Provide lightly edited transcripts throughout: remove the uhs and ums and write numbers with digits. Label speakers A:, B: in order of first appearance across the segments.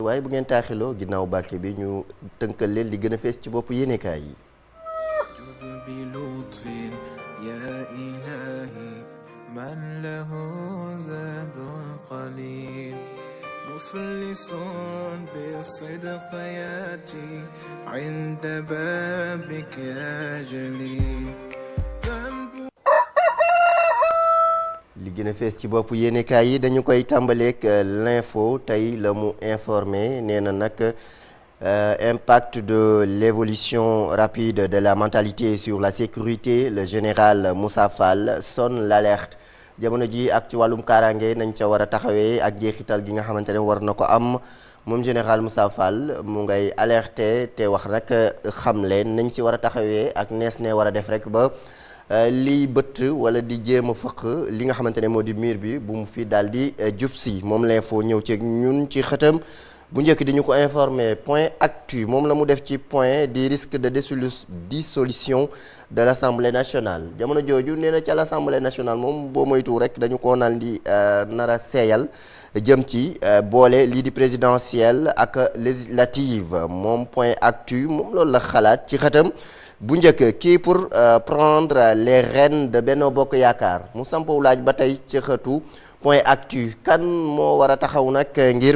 A: waaye bu ngeen taaxiloo ginnaaw bàkke bi ñu tënkal leen li gën a fees ci bopp yéenekaay yi.
B: مفلس بالصدق ياتي عند بابك يا جليل.
A: li gën a fees ci bopp yéenekaay yi dañu koy tàmbaleek l'info tey la mu informé nee na nag impact de l'évolution rapide de la mentalité sur la sécurité le général Moussa Fall sonne l'alerte jamono ji ak ci wàllum kaaraange nañ ca war a taxawee ak jeexital gi nga xamante ne war na ko am moom général Moussa Fall mu ngay alerter te wax nag xam leen nañ ci war a taxawee ak nees ne war a def rek ba liy bëtt wala di jéem a fëq li nga xamante ne moo di miir bi bu mu fi daal di jub si moom l'info ñëw ci ñun ci xëtam bu njëkk di ñu ko informer point actu moom la mu def ci point di risque de dissolution de l'Assemblée nationale jamono jooju nee na ca l'Assemblée nationale moom boo moytu rek dañu ko naan di nar a seeyal jëm ci boole lii di présidentielle ak législative moom point actu moom loolu la xalaat ci xëtam bu njëkk kii pour prendre les rênes de Benno Bokk Yaakaar mu sampaw laaj ba tey ci xëtu point actu kan moo war a taxaw nag ngir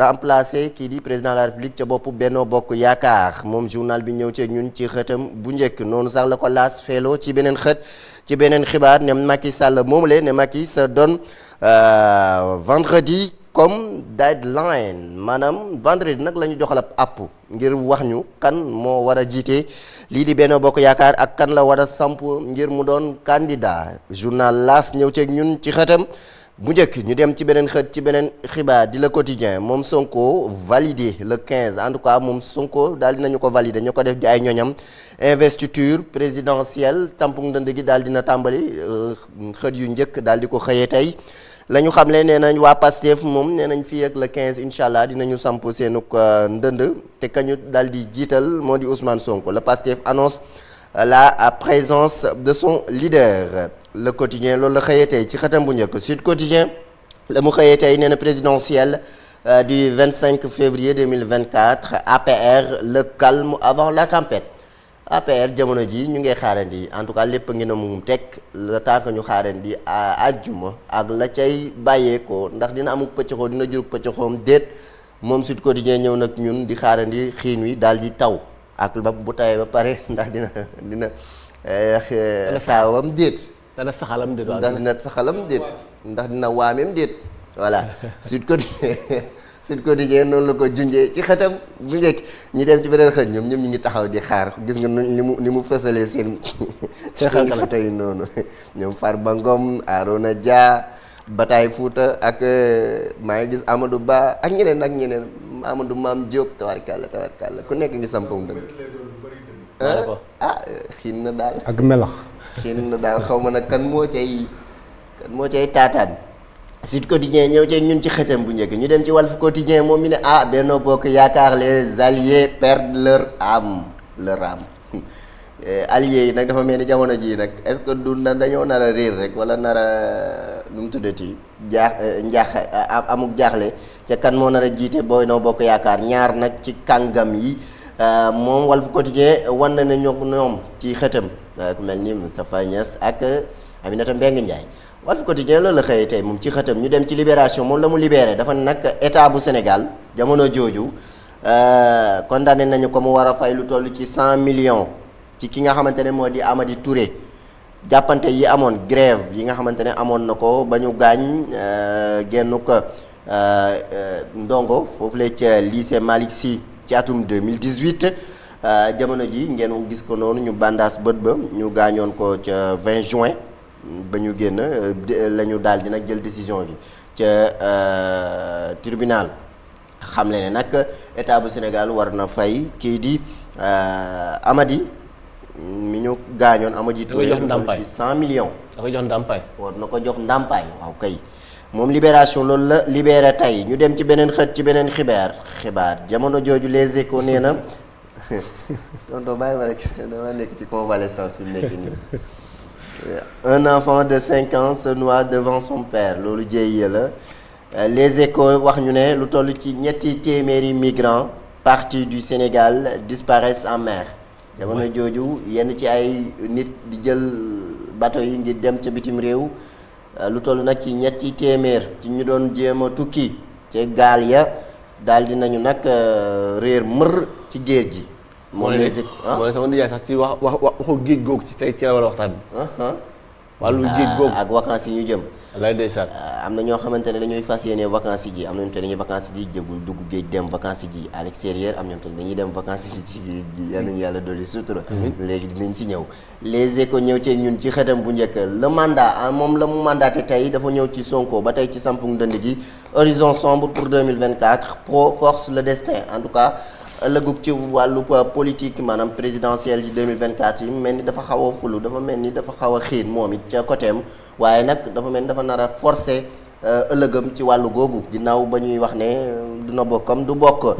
A: remplacer kii di président de la République ca bopp Benno Bokk Yaakaar moom journal bi ñëw ci ñun ci xëtam bu njëkk noonu sax la ko laas feeloo ci beneen xët ci beneen xibaar ne Macky Sall moomule ne Macky se donne vendredi comme deadline maanaam vendredi nag la ñu joxal ab àpp ngir wax ñu kan moo war a jiite lii di Benno Bokk Yaakaar ak kan la war a samp ngir mu doon candidat journal L'As ñëw ceeg ñun ci xëtam bu njëkk ñu dem ci beneen xët ci beneen xibaar di Le Quotidien moom Sonko validé le 15 en tout cas moom Sonko daal dinañu ko validé ñu ko def di ay ñoñam investiture présidentielle tampug ndënd gi daal dina tàmbali xët yu njëkk daal di ko xëyee tey la ñu xam le nee nañ waa Pastef moom nee nañ fii ak le 15 incha allah dinañu samp seenuk ndënd te kañu daal di jiital moo di Ousmane Sonko le Pastef annonce la présence de son leader le quotidien loolu la xëyee tey ci xëtam bu njëkk Sud Quotidien la mu xëyee tey nee na présidentielle du 25 février 2024 APR le calme avant la tempête APR jamono ji ñu ngi xaarandi en tout cas lépp ngi na mu teg le temps que ñu xaarandi àjjuma ak la cay bàyyeekoo ndax dina amuk pëccxoo dina juruk pëccxoom déet moom Sud Quotidien ñëw nag ñun di xaarandi xiin wi daal di taw ak ba bu tawee ba pare ndax dina saawam déet
C: dana saxalam déet
A: ndax dina saxalam déet ndax dina waameem déet voilà Sud Quotidien noonu la ko junjee ci xëtam bu njëkk ñi dem ci beneen xët ñoom ñu ngi taxaw di xaar gis nga ni mu fësalee seen photo yi noonu ñoom Farba Ngom Arona Dia Bataay Fouta ak maa ngi gis Amadou Ba ak ñeneen Amadou Mame Diop tawarkalla ku nekk ngi sampam dëgg xiin na daal
D: ak melax
A: xiin na daal xaw ma nag kan moo cay taataan Sud Quotidien ñëw ci ñun ci xëtam bu njëkk ñu dem ci Walf Quotidien moom mi ne Benno Bokk Yaakaar les alliés perdent leur âme alliés yi nag dafa mel ni jamono jii nag est-ce que du na dañoo nar a réer rek wala nar a nu mu tuddati amuk jaaxle ca kan moo nar a jiite Benno Bokk Yaakaar ñaar nag ci kàngam yi moom Walf Quotidien wan na ne ñoom ci xëtam ku mel ni Moustapha Niasse ak Aminata Mbengue Ndiaye Walf Quotidien loolu la xëyee tey moom ci xëtam ñu dem ci Libération moom la mu libéré dafa nag état bu Sénégal jamono jooju condamné nañu ko mu war a fay lu toll ci 100 millions ci ki nga xamante ne moo di Amady Touré jàppante yi amoon grève yi nga xamante ne amoon na ko ba ñu gaañ genn ko ndongo foofu la ca lycée Malick Sy ci atum 2018 jamono ji ngeen gis ko noonu ñu bandaas bët ba ñu gaañoon ko ca 20 juin ba ñu génn la ñu daal di nag jël décision bi ca tribunal xam le ne nag état bu Sénégal war na fay kii di Amady mi ñu gaañoon Amady Touré ci 100 millions.
C: da koy jox ndàmpaay.
A: war na ko jox ndàmpaay waaw kay moom Libération loolu la libéré tey ñu dem ci beneen xët ci beneen xibaar jamono jooju Les Échos nee na tonton bàyyi ma rek dama nekk ci convalescence fi mu nekk nii. Un enfant de 5 ans se noie devant son père loolu jéey la Les Échos wax ñu ne lu toll ci ñetti téeméeri migrants partis du Sénégal disparaissent en mer jamono jooju yenn ci ay nit di jël bateau yi ngir dem ca bitim réew lu toll nag ci ñetti téeméer ci ñu doon jéem a tukki ci gaal ya daal di nañu nag réer mër ci géej gi. moom les
C: mooy sama nijaay sax ci waxu géej googu ci tey ci la war a waxtaan bi. wàllu géej googu
A: ak vacances yi ñu jëm.
C: wallaay ndeysaan.
A: am na ñoo xamante ne dañuy fas yéene vacances yi ji am na ñoo xamante ne dañuy vacances yi ji jëgul dugg géej dem vacances yi ji à l'extérieur am na ñoo xamante ne dañuy dem vacances yi ci géej gi yal nañu yàlla dolli sutura. léegi dinañ si ñëw. Les Échos ñëw ci ñun ci xëtam bu njëkk le mandat moom la mu mandaté tey dafa ñëw ci Sonko ba tey ci sampung dënd gi horizon sombre pour 2024 pro force le destin en tout cas. ëllëgug ci wàllu politique maanaam présidentielle yi 2024 yi mel ni dafa xaw a fulu dafa mel ni dafa xaw a xiin moom it ca côté am waaye nag dafa mel ni dafa nar a forcer ëllëgam ci wàllu googu ginnaaw ba ñuy wax ne dina bokkam du bokk.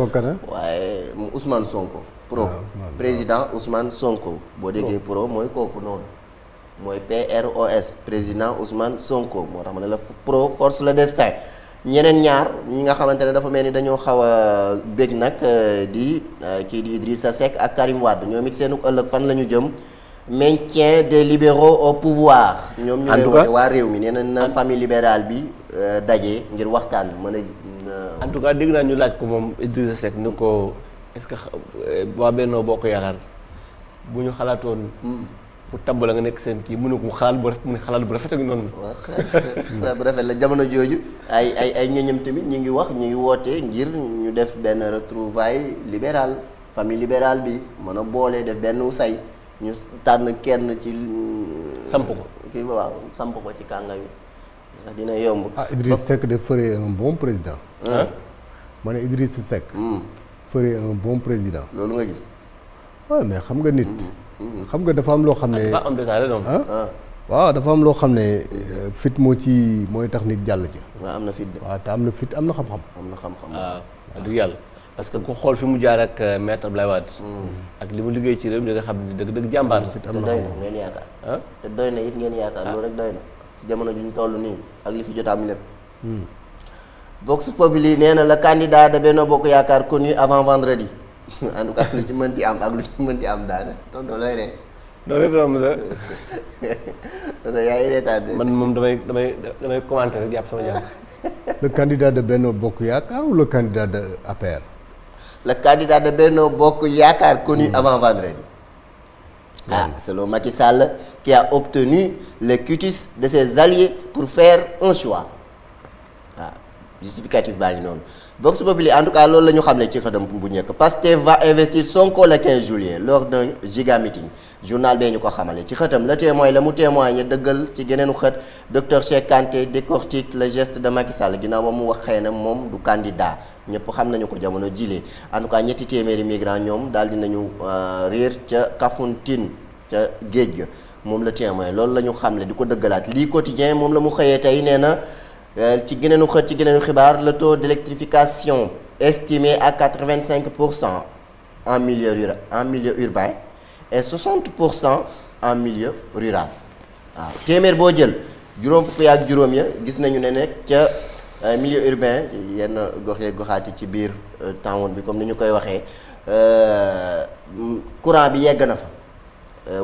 A: waaye Ousmane Sonko. pro président Ousmane Sonko. boo déggee pro mooy kooku noonu mooy PROS président Ousmane Sonko moo tax ma ne la pro force le destin. ñeneen ñaar ñi nga xamante ne dafa mel ni dañoo xaw a bég nag di kii di Idrissa Seck ak Karim Wade ñoom it seenu ëllëg fan la ñu jëm maintien des libéraux au pouvoir. ñoom ñu lay woote waa réew mi nee na famille libérale bi daje ngir waxtaan bi mën a.
C: en tout cas dégg naa ñu laaj ko moom Idrissa Seck ni ko est-ce que waa Benno Bokk Yaakaar bu ñu xalaatoon. pour tabb la nga nekk seen kii mënu ko xalaat bu rafet mu ne xalaat bu rafet ak noonu.
A: waaw xalaat bu rafet la jamono jooju ay ñoñam tamit ñu ngi wax ñu ngi woote ngir ñu def benn retrouvaille libérale famille libérale bi mën a boole def benn say ñu tànn kenn ci.
D: samp ko
A: kii waaw samp ko ci kànga bi ndax dina yomb.
E: Idriss Seck de ferait un bon président. ma ne Idriss Seck. ferait un bon président.
A: loolu nga gis.
E: waaw mais xam nga nit. xam nga dafa am loo xam ne waaw dafa am loo xam ne fit mooy tax nit jàll ci.
A: waaw am na fit de.
E: waaw te am na fit am na xam-xam.
A: am na xam-xam.
C: waaw dëgg yàlla parce que ku xool fi mu jaar ak maître Abdoulaye Wade. ak li mu liggéey ci réew mi da nga xam ne dëgg jàmbaar la.
E: fit am na
A: doy na ngeen yaakaar. te doy na it ngeen yaakaar loolu rek doy na. jamono ju ñu toll nii ak li fi jot am lépp. Vox Populi nee na le candidat de Benno Bokk Yaakaar connu avant vendredi. en tout cas lu ci mënti am ak lu ci mënti am daal tonton looy ree.
C: loolu yëpp am na.
A: tonton yaa ngi reetaan de.
C: man moom damay commenter rek jàpp sama jàmm.
E: le candidat de Benno Bokk Yaakaar ou le candidat de APR.
A: le candidat de Benno Bokk Yaakaar connu avant vendredi. Selon Macky Sall qui a obtenu le quitus de ses alliés pour faire un choix justificatif baa ngi noonu. Vox Populi en tout cas loolu la ñu xamle ci xëdam bu njëkk Pastef va investir Sonko le 15 juillet lors d'un giga meeting journal bee ñu ko xamale ci xëtam Le Témoin la mu témoigné dëggal ci geneenu xët docteur Cheikh Kanté décortique le geste de Macky Sall ginnaaw ba mu wax xëy na moom du candidat ñëpp xam nañu ko jamono jile en tout cas ñetti téeméeri migrants ñoom daal dinañu réer ca Kafountine ca géej ga moom Le Témoin loolu la ñu xamle di ko dëggalaat lii quotidien moom la mu xëyee tey nee na ci geneenu xët ci geneenu xibaar le taux d'électrification estimé à 85% en milieu urbain et 60% en milieu rural waaw téeméer boo jël juróom fukk ak juróom ya gis nañu ne nekk ca milieu urbain yenn gox yeeg goxaati ci biir town bi comme ni ñu koy waxee courant bi yegg na fa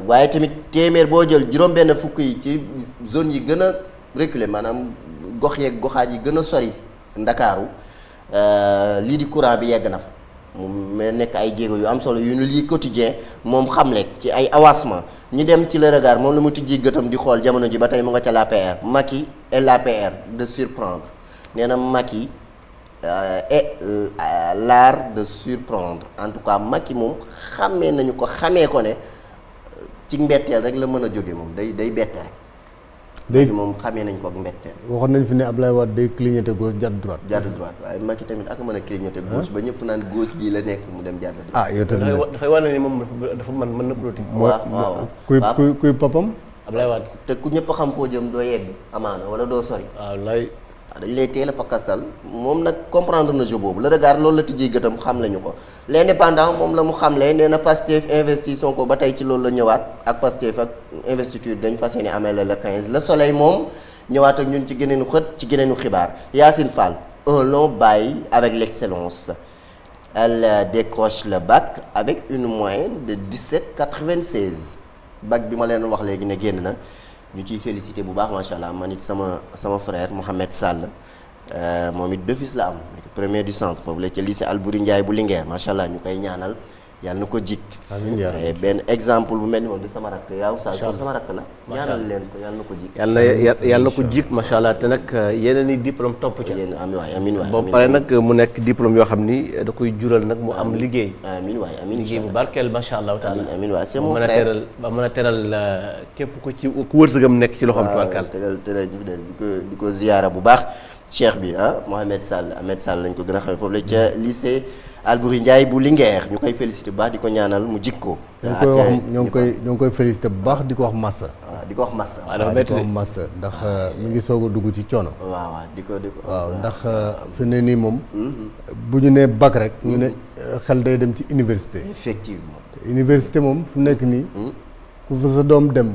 A: waaye tamit téeméer boo jël juróom benn fukk yi ci zone yi gën a reculé maanaam gox yeeg goxaat yi gën a sori ndakaaru lii di courant bi yegg na fa mu nekk ay jéego yu am solo yu nu lii quotidien moom xamle ci ay avancement ñi dem ci le regard moom la mu tijji gëtam di xool jamono ji ba tey mu nga ca l'APR Macky et l'APR de surprendre nee na Macky et l'art de surprendre en tout cas Macky moom xamee nañu ko xamee ko ne ci mbetteel rek la mën a jóge moom day bette rek léegi moom xamee nañ ko ak mbetteel.
E: waxoon nañ fi ne Ablaye Wade day clignoter gauche jàdd droite.
A: jàdd droite waaye Macky tamit ak mën a clignoter gauche ba ñëpp naan gauche bii la nekk mu dem jàdd droite.
E: ah yow tamit
C: dafay wane ni moom dafa mën na politique.
A: waaw
E: kuy papam.
C: Ablaye Wade
A: te ku ñëpp xam foo jëm doo yegg amaana wala doo sori.
C: waaw lay.
A: dañ lay teel a pakastal moom nag comprendre na jeu boobu le regard loolu la tijji gëtam xam lañu ko l'indépendant moom la mu xamle nee na Pastef investi Sonko ba tey ci loolu la ñëwaat ak Pastef ak investiture dañ fas yéene amee la le 15 le soleil moom ñëwaat ak ñun ci geneenu xët ci geneenu xibaar. Yacine Fall, un long bail avec l'excellence. Elle décroche le bac avec une moyenne de 17,96. Bac bi ma leen wax léegi ne génn na ñu ciy félicité bu baax macha allah man it sama frère Mohamed Sall moom it d'office la am premier du centre foofu la ca lycée Albouri Ndiaye bu Linguère macha allah ñu koy ñaanal yàlla na ko jik benn exemple bu mel ni moom di sama rakk yaaw sa sama rakk la ñaanal leen ko yàlla na ko jik
C: yàlla na ko jik macha allah te nag yeneen i diplôme topp ci
A: amiin waay
C: ba pare nag mu nekk diplôme yoo xam ni da koy jural nag mu am liggéey
A: amiin
C: liggéey bu barkeel macha allah taala
A: amiin waay c'est mon frère
C: ba mën a teral képp ku wërsëgam nekk ci loxoom tubarkal
A: teral di ko ziyaara bu baax cheikh bi Mohamed Sall Ahmed Sall lañ ko gën a xamee foofu la ca lycée Albouri Ndiaye bu Linguère ñu koy félicité bu baax di ko ñaanal mu jikko
E: ñoo ngi koy félicité bu baax di ko wax massa
A: di ko wax massa
E: di ko wax massa ndax mi ngi soog a dugg ci coono
A: waaw di ko
E: waaw ndax fi ne nii moom bu ñu nee bac rek ñu ne xel day dem ci université
A: effectivement
E: université moom fu nekk nii ku fa sa doom dem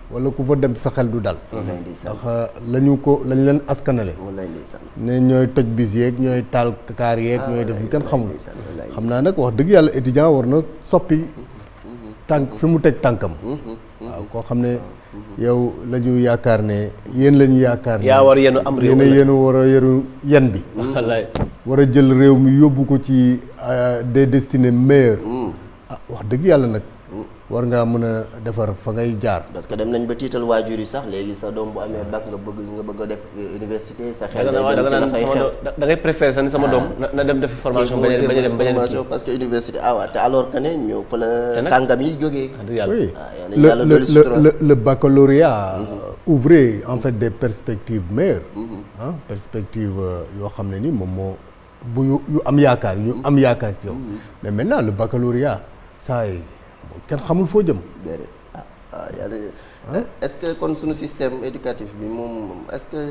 E: wala ku fa dem sa xel du dal ndax lañ leen askanale ne ñooy toj bis yeeg ñooy taal kaar yeeg ñooy def ñu kenn xamul xam naa nag wax dëgg yàlla étudiant war na soppi tànk fi mu teg tànkam waaw koo xam ne yow la ñu yaakaar ne yéen la ñu yaakaar ne
C: yaa war yenu am réew
E: yéen war a yeru yen bi war a jël réew mi yóbbu ko ci des destinées meilleures wax dëgg yàlla nag war ngaa mën a defar fa ngay jaar.
A: parce que dem nañ ba tiital waajur yi sax léegi sa doom bu amee bac nga bëgg a def université sa xel day dem ci la fay xew
C: da ngay préférer sax ni sama doom na dem defi formation bañ a dem
A: formation parce que université te alors que ne ñëw fa la kàngam yi jógee.
E: oui le baccalauréat ouvrait en fait des perspectives meilleures. Perspectives yoo xam ne ni moom moo bu yu am yaakaar ñu am yaakaar ci yow. mais maintenant le baccalauréat saa yi kenn xamul foo jëm.
A: déedéet est-ce que kon suñu système éducatif bi moom est-ce que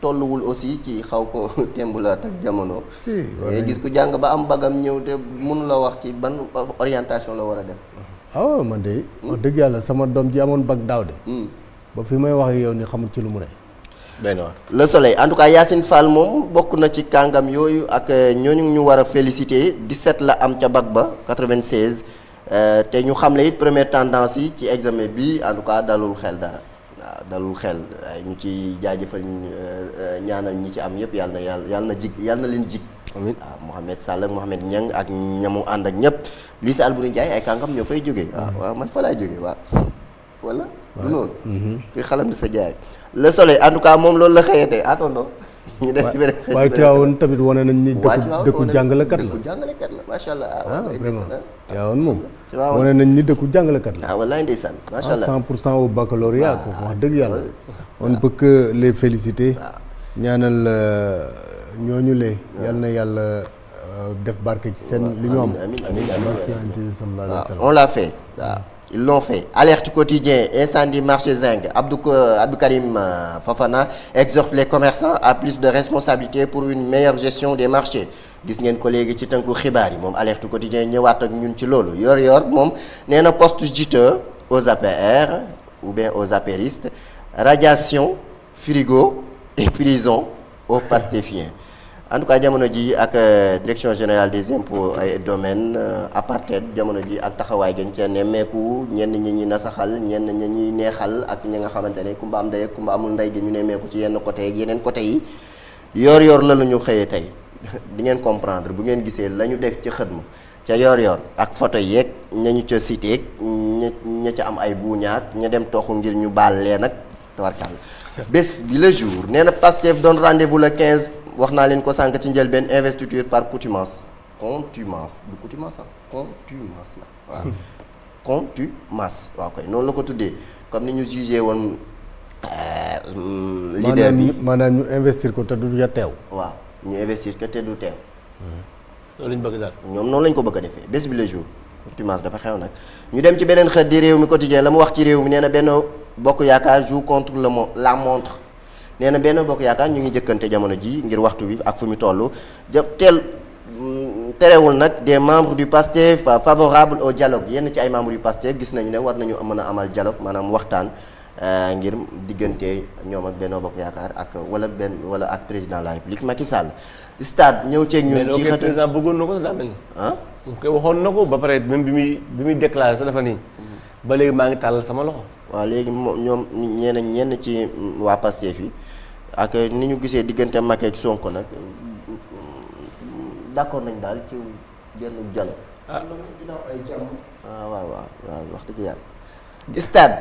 A: tolluwul aussi ci xaw ko tembulaat ak jamono.
E: si
A: gis ku jàng ba am bagam ñëw te mënu la wax ci ban orientation la war a def.
E: waaw man de wax dëgg yàlla sama doom ji amoon bac daaw de. ba fi may wax ak yow ni xamul ci lu mu ne.
A: Le Soleil en tout cas Yacine Fall moom bokk na ci kàngam yooyu ak ñooñu ñu war a féliciter 17 la am ca bac ba 96. te ñu xam ne it première tendance yi ci examen bi en tout cas dalul xel dara waaw dalul xel ñu ci jaajëfal ñaanal ñi ci am yëpp yàlla na leen jig amiin waaw Mohamed Sall ak Mohamed Niang ak ñamu ànd ak ñëpp lycée Albouri Ndiaye ay kàngam ñoo fay jógee waaw man fa laay jógee waaw wala du loolu kuy xalam di sa jaay Le Soleil en tout cas moom loolu la xëyee tey attendons ñu def ci beneen xëy
E: waaye Tivaouane tamit wane nañ ni dëkku jàngalekat la
A: macha allah
E: vraiment Tivaouane moom wane nañ ni dëkku jàngalekat la
A: wallaay ndeysaan macha allah
E: 100% au baccalauréat ko wax dëgg yàlla on ne peut que les féliciter ñaanal ñooñu lee yal na yàlla def barke ci seen li ñu am
A: on l'a fait waaw ils l'ont fait. Alerte quotidien, incendie marché Zinc. Abdou Karim Fofana exhorte les commerçants à plus de responsabilité pour une meilleure gestion des marchés. Gis ngeen ko léegi ci tënku xibaar yi moom alerte quotidien ñëwaat ak ñun ci loolu yor moom nee na poste juteux aux APR ou bien aux apéristes, radiation, frigo et prison aux pastéfiens. En tout cas jamono ji ak direction générale des impôts et domaines apartheid jamono ji ak taxawaay gañ ca nemmeeku ñenn ñi nasaxal ñenn ñi ñuy neexal ak ñi nga xamante ne kumba am ndey ak kumba amul ndey gi ñu nemmeeku ci yenn côté ak yeneen côté yi yor la ñu xëyee tey di ngeen comprendre bu ngeen gisee la ñu def ci xët ma ca yor ak photo yeeg ña ñu ca cité ña ca am ay buuñaak ña dem toxu ngir ñu baal leen ak tawarkal bés bi le jour nee na Pastef donne rendez-vous le 15. wax naa leen ko sànq ci njëlbeen investiture par contumace du contumace la waaw contumace waaw koy noonu la ko tuddee comme ni ñu jugé woon leader bi
E: maanaam ñu investir ko te du ja teew
A: waaw ñu investir ko te du teew
C: loolu lañ bëgg daal
A: ñoom noonu lañ ko bëgg a defee bés bi le jour contumace dafa xew nag ñu dem ci beneen xët di réew mi quotidien la mu wax ci réew mi nee na benn bokk yaakaar joue contre la montre nee na benn bokk yaakaar ñu ngi jëkkante jamono ji ngir waxtu wi ak fu mu toll terewul nag des membres du PASTEF favorables au dialogue yenn ci ay membres du PASTEF gis nañu ne war nañu mën a amal dialogue maanaam waxtaan ngir diggante ñoom ak Benno Bokk Yaakaar ak wala ak président de la République Macky Sall. stade ñëw ceeg ñun ci xëtu
C: président bëggoon na ko daa mel ni.
A: ah.
C: koy waxoon na ko ba pare même bi muy déclaré sa dafa nii. ba léegi maa ngi tàllal sama loxo.
A: waaw léegi ñoom ñenn ci waa Pastef yi ak ni ñu gisee diggante Macky ak Sonko nag d'accord nañ daal ci genn dialogue. waaw wax dëgg yàlla. stade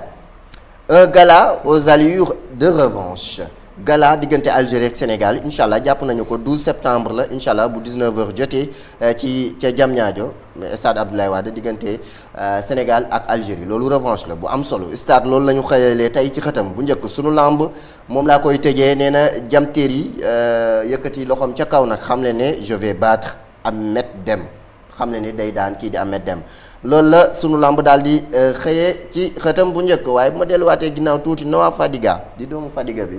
A: un gala aux allures de revanche gala diggante Algérie ak Sénégal incha allah jàpp nañu ko 12 septembre la incha allah bu 19h jotee ci ca Diamniadio stade Abdoulaye Wade diggante Sénégal ak Algérie loolu revanche la bu am solo stade loolu la ñu xëyalee tey ci xëtam bu njëkk sunu lamb moom laa koy tëjee nee na jamteer yi yëkkati loxoom ca kaw nag xam le ne je vais battre Ahmed Deme xam le ne day daan kii di Ahmed Deme loolu la sunu lamb daal di xëyee ci xëtam bu njëkk waaye bu ma delluwaatee ginnaaw tuuti Noah Fadiga di doomu Fadiga bi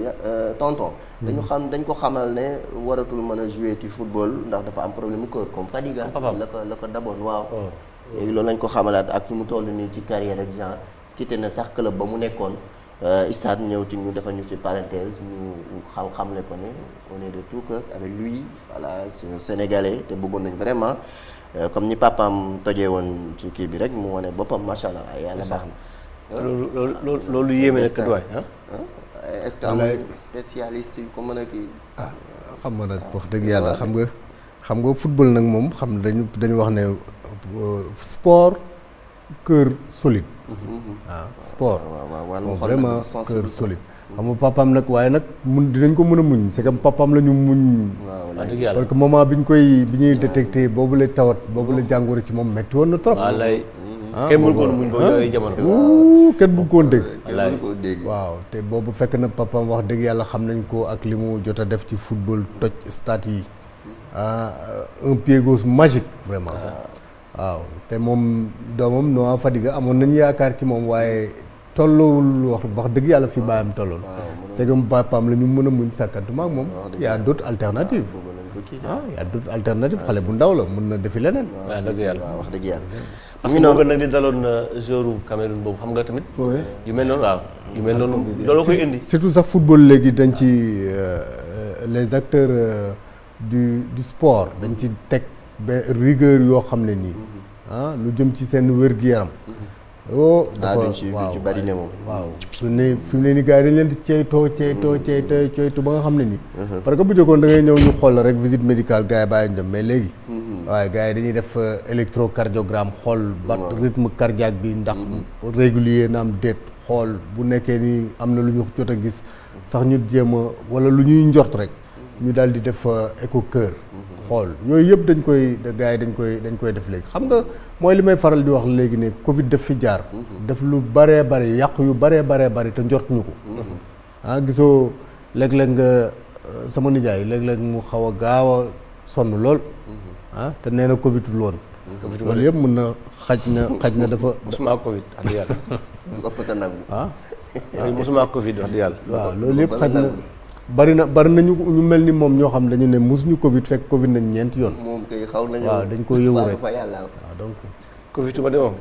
A: tonton dañ ko xamal ne waratul mën a jouer ci football ndax dafa am problème mu cœur comme Fadiga la ko daboon waaw léegi loolu lañ ko xamalaat ak fi mu toll nii ci carrière ak genre quitté na sax club ba mu nekkoon stade ñëw ci ñu defal ñu ci parenthèse ñu xamle ko ne on est de tout cœur avec lui voilà c'est un Sénégalais te bëggoon nañ vraiment comme ni papaam tojee woon ci kii bi rek mu wane boppam macha allah ay yàlla baax na.
C: loolu yéeme na kat waay
A: est-ce que am spécialiste yu ko mën a kii.
E: xam nga nag wax dëgg yàlla xam nga football nag moom xam ne dañu wax ne sport cœur solide. Sport.
A: waaw
E: vraiment cœur solide. xam nga papaam nag waaye nag dinañ ko mën a muñ c'est que papaam la ñu muñ. parce que moment bi ñuy détecté boobu la tawat boobu la jàngoro ci moom metti woon na trop.
C: wallaay kenn mënu ko muñ boobu yooyu jamono.
E: kenn bëgg koo dégg.
A: wallaay
E: waaw te boobu fekk na papaam wax dëgg yàlla xam nañ ko ak li mu jot a def ci football toj stade yi un pied gauche magique vraiment. waaw te moom doomam Noah Fadiga amoon nañu yaakaar ci moom waaye. tolluwul wax dëgg yàlla fi baayam tolloon c'est que papaam la ñu mën a muñ sàkkantuma ak moom y a d'autres alternatives y a d'autres alternatives xale bu ndaw la mën na defi leneen
C: wax dëgg yàlla
A: wax dëgg yàlla
C: parce que boobu nag di daloon joueur Cameroun boobu xam nga tamit yu mel noonu waaw yu mel noonu loolu koy indi
E: surtout sax football léegi dañ ci les acteurs du sport dañ ci teg rigueur yoo xam ne nii lu jëm ci seen wér-gu-yaram
A: dafa ci bari ne moom
E: waaw fi mu ne ni gars yi dañ leen di ceytoo ba nga xam ne nii parce que bu jëkkoon da ngay ñëw ñu xool la rek visite médicale gars yi bàyyi ñu dem mais léegi waaye gars yi dañuy def électrocardiogramme xool ba rythme cardiaque bi ndax régulier na am déet xool bu nekkee ni am na lu ñu jot a gis sax ñu jéem a wala lu ñuy njort rek ñu daal di def écho cœur xool yooyu yëpp dañ koy def léegi xam nga mooy li may faral di wax léegi ne Covid def fi jaar. def lu baree bari yàq yu baree bari te njort ñu ko. Gisoo léeg-léeg nga sama nijaay léeg-léeg mu xaw a gaaw a sonn lool. te nee na Covid loon. loolu yëpp mën na xaj na dafa.
C: mosuma Covid wax dëgg yàlla.
A: du ëpp sa nagu.
C: mosuma Covid wax dëgg yàlla.
E: waaw loolu yëpp xaj na. bari na ñu mel ni moom ñoo xam dañu ne mosuñu Covid fekk Covid nañ ñeenti yoon.
A: moom kay xaw nañu.
E: waaw dañ ko yëwu rek
A: waaw donc.
C: Covid ba de moom.